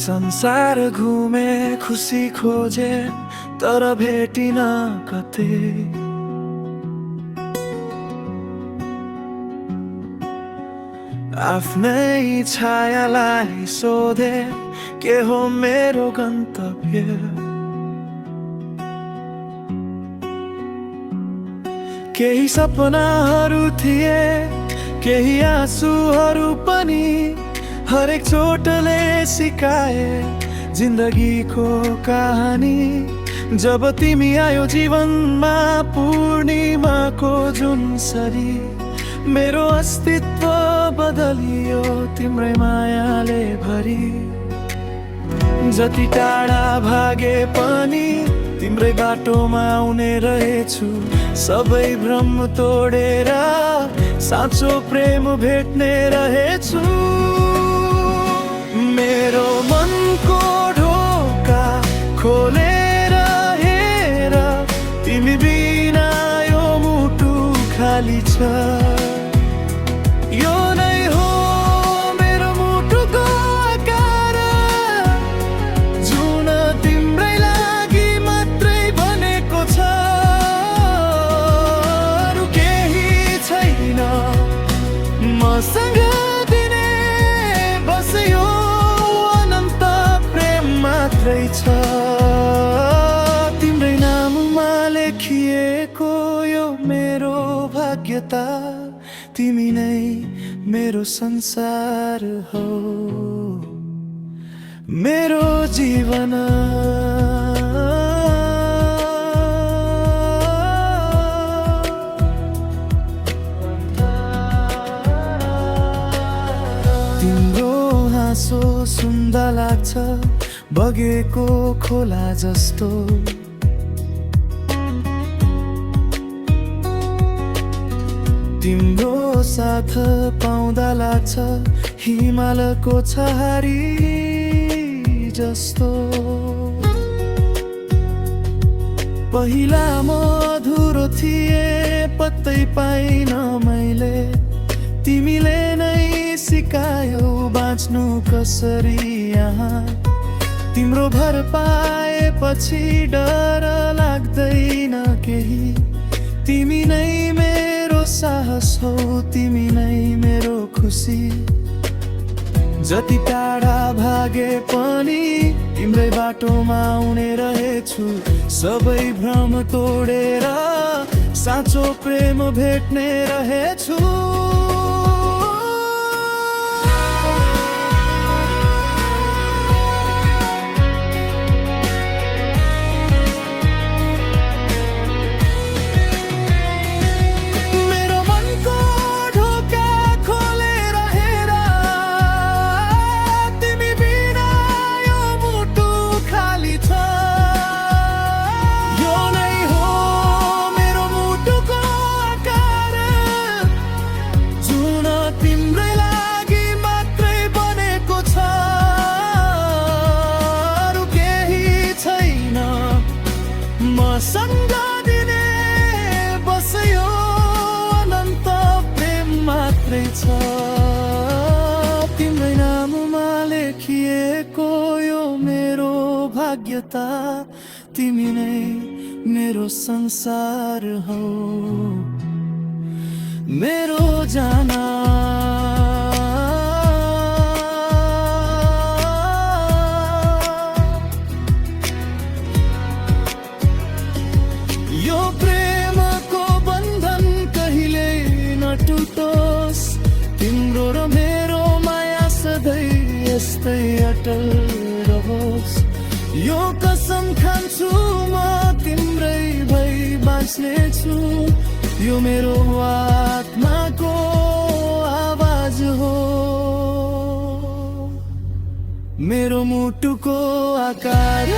संसार घुमे खुसी खोजे तर भेटिन कतै। आफ्नै छायालाई सोधे के हो मेरो गन्तव्य। केही सपनाहरू थिए, केही आँसुहरू पनि, हरेक चोटले सिकाए जिन्दगीको कहानी। जब तिमी आयो जीवनमा पूर्णिमाको जुन सरी, मेरो अस्तित्व बदलियो तिम्रै मायाले भरी। जति टाढा भागे पनि तिम्रै बाटोमा आउने रहेछु, सबै भ्रम तोडेर साँचो प्रेम भेट्ने रहेछु। मेरो मनको ढोका खोलेर हेर, तिमी बिना यो मुटु खाली छ। यो नै हो मेरो मुटुको आकार, जुन तिम्रै लागि मात्रै बनेको छ। अरू केही छैन मसँग दिने, बस यो अनन्त प्रेम मात्रै छ। तिम्रै नाममा लेखिएको यो मेरो भाग्यता, तिमी नै मेरो संसार हो, मेरो जीवन। तिम्रो हाँसो सुन्दा लाग्छ बगेको खोला जस्तो। तिम्रो साथ पाउँदा लाग्छ हिमालको छहारी जस्तो। पहिला म अधुरो थिए, पत्तै पाइन मैले, तिमीले नै सिकायौ बाँच्नु कसरी यहाँ। तिम्रो भर पाएपछि डर लाग्दैन केही, तिमी नै मेरो साहस हो, तिमी नै मेरो खुसी। जति टाढा भागे पनि तिम्रै बाटोमा आउने रहेछु, सबै भ्रम तोडेर साँचो प्रेम भेट्ने रहेछु। मसँग दिने बस यो अनन्त प्रेम मात्रै छ। तिम्रै नाममा लेखिएको यो मेरो भाग्यता, तिमी नै मेरो संसार हो, मेरो जाना। यो प्रेमको बन्धन कहिले नटुटोस्, तिम्रो र मेरो माया सधैँ यस्तै अटल रहोस्। यो कसम खान्छु म तिम्रै भई बाँच्नेछु, यो मेरो आत्माको आवाज हो, मेरो मुटुको आकार।